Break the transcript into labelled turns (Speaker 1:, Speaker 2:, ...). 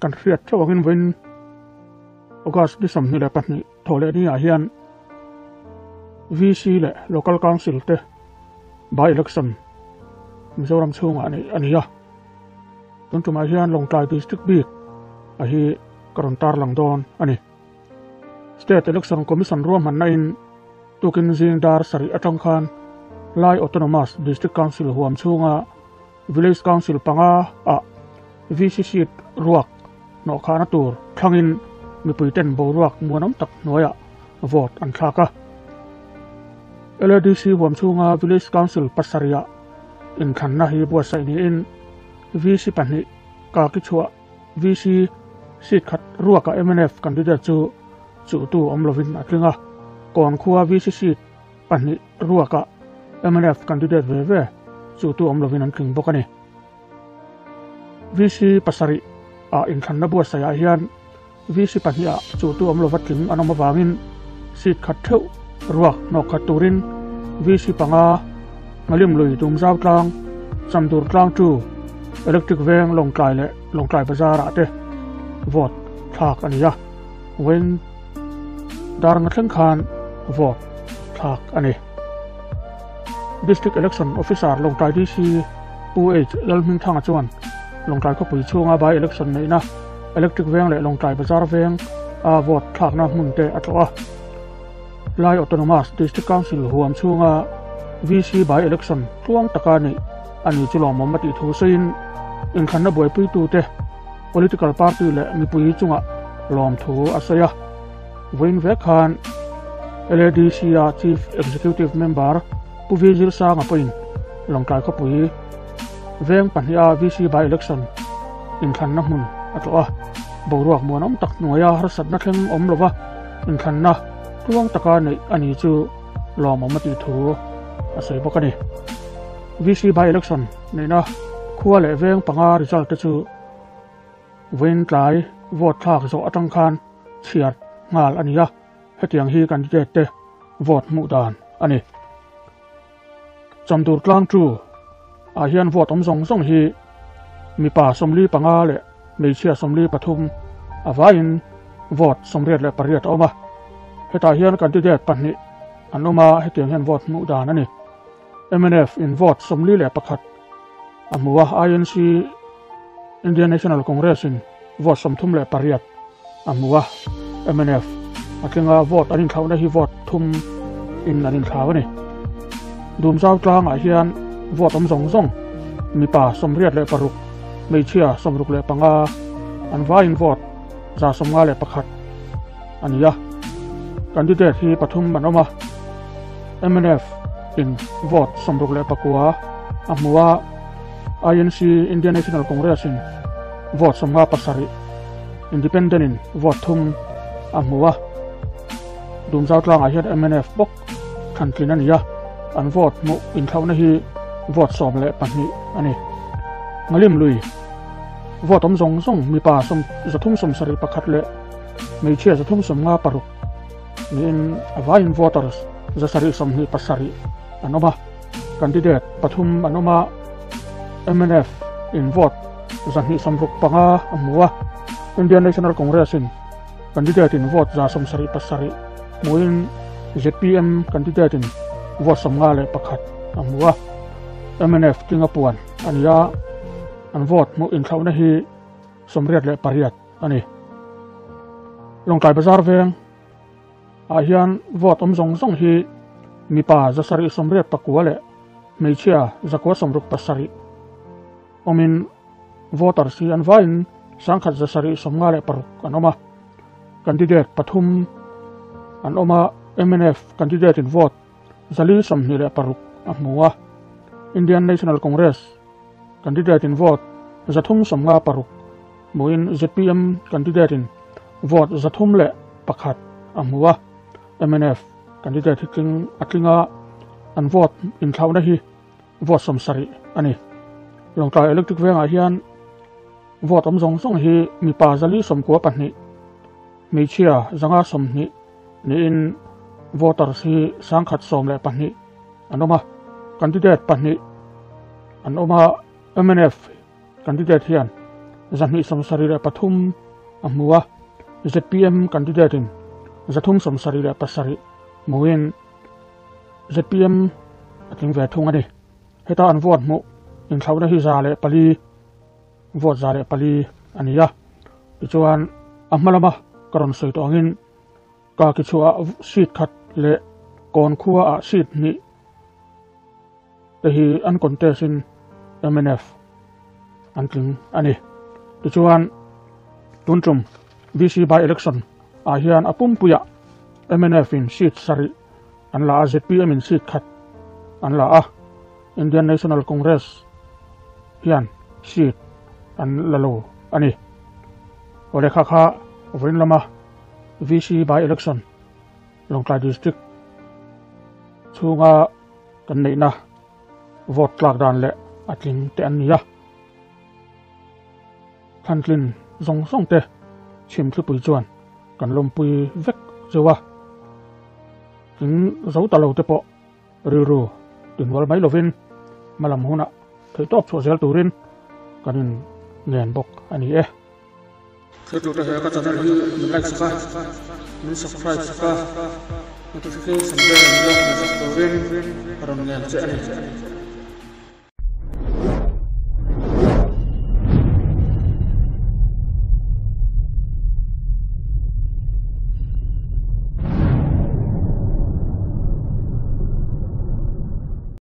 Speaker 1: Kan hriat theuh angin vawiin August ni 22 thawhleh ni ah hian VC leh Local Council te by election Mizoram chhungah neih a ni a. Tun tumah hian Lawngtlai District bik a hi ka rawn tarlang dawn a ni. State Election Commission ruahmanna in tukin zing dar sarih atang khan Lai Autonomous District Council huam chhunga Village Council panga ah VC seat ruak hnawhkhahna tur thlangin mipuiten boruak muanawm tak hnuaiah vote an thlak a. LADC huam chhunga Village Council pasarihah inthlanna hi buatsaih niin VC pahnih ka ki chhuah VC seat khat ruakah mnf candidate chu chuhtu awm lovin a tling a. Kawn khua VC seat pahnih ruakah mnf candidate ve ve chuhtu awm lovin an tling bawk a ni. VC pasarih ah inthlanna buatsaihah hian VC pahnih ah chuhtu awm lova tling an awm avangin seat khat theuh ruak hnawk khat turin VC panga Ngalim lui Tumzau tlang Chamdur tlang chu Electric Veng Lawngtlai leh Lawngtlai Bazar ah te vote thlak a ni a, vawiin dar nga thleng khan vote thlak a ni. District Election Officer Lawngtlai DC Pu H Lalhmingthanga chuan Lawngtlai khawpui chhunga by election neihna Electric Veng leh Lawngtlai Bazar Veng a vote thlakna hmun te a tlawh a. Lai Autonomous District Council huam chhunga VC by election tluang taka neih a ni chu lawmawm a tih thu sawiin inthlanna buaipuitute political party leh mipui chungah lawm thu a sawi a. Vawiin vek khan LADC a Chief Executive Member Pu V Zirsanga pawhin Lawngtlai khawpui veng pahniha VC by election inthlanna hmun a tlawh a. Boruak muanawm tak hnuaia harsatna thleng awm lova inthlanna tluang taka neih a ni chu lawmawm a tih thu a sawi bawk a ni. VC by election neihna khua leh veng panga result te chu vawiin tlai vote thlak zawh atang khan chhiar nghal a ni a, hetiang hi candidate te vote hmuh dan a ni. Chamdur tlang chu ah hian vote awm zawng zawng hi mipa 45 leh hmeichhia 43 a vaiin vote 88 a awm a. Hetah hian candidate pahnih an awm a, hetiang hian vote hmuh dan a ni. Mnf in vote 41 a hmu a, INC Indian National Congress in vote 38 a hmu a, mnf a tlinga vote an inthlauhna hi vote thum in an inthlau a ni. Dumzau tlangah hian vote awm zawng zawng mipa 86 hmeichhia 65 an vaiin vote 151 a ni a. Candidate hi pathum an awm a, mnf in vote 69 a hmu a, INC Indian National Congress in vote 57 Independent in vote thum a hmu a. Dumzau tlangah hian mnf bawk thantlin a ni a, an vote hmuh inthlauhna hi vote 12 a ni. Ngalim lui vote awm zawng zawng mipa 371 leh hmeichhia 356 niin a vaiin voters 727 an awm a. Candidate pathum an awm a, mnf in vote 265 a hmu a, Indian National Congress in candidate in vote 177 hmuin ZPM candidate in vote 51 a hmu a, mnf tlinga puan a ni a, an vote hmuh inthlauhna hi 88 a ni. Lawngtlai Bazar Veng ah hian vote awm zawng zawng hi mipa 789 leh hmeichhia 967 awmin voters hi an vaiin 1756 an awm a. Candidate pathum an awm a, mnf candidate in vote 426 a hmu a, Indian National Congress candidate in vote 356 hmuin ZPM candidate in vote 301 a hmu a, mnf candidate hi tling a tlinga an vote inthlauhna hi vote 70 a ni. Lawngtlai Electric Vengah hian vote awm zawng zawng hi mipa 492 hmeichhia 520 niin voters hi 112 an awm a. Candidate pahnih an awm a, mnf candidate hian 273 a hmu a, zpm candidate in 377 hmuin zpm a tling ve thung a ni. Heta an vote hmuh inthlauhna hi 104, vote 104 a ni a. Tichuan a hma lama ka rawn sawi tawh angin ka ki chhuah seat khat leh kawn khua ah seat hnih te hi an contest in mnf an tling a ni. Tichuan tun tum VC by election ah hian a pumpuiah mnf in seat sarih an la a, zpm in seat khat an la a, Indian National Congress hian seat an la lo a ni. Awle kha kha vawiin lama VC by election Lawngtlai District chhunga kan neihna vote tlak dan leh a tling te an ni a. Thlantlin zawng zawng te chhim thlipui chuan kan lawmpui vek zeuh a. Tling zo ta lo te pawh rilru tinrual mai lovin hmalam hunah theihtawp chhuah zel turin kan in ngen bawk a ni e. Thiltute he ka channel hi min like sak a, min subscribe sak a, notification bell min lo hmuh sak turin ka rawn ngen che a ni.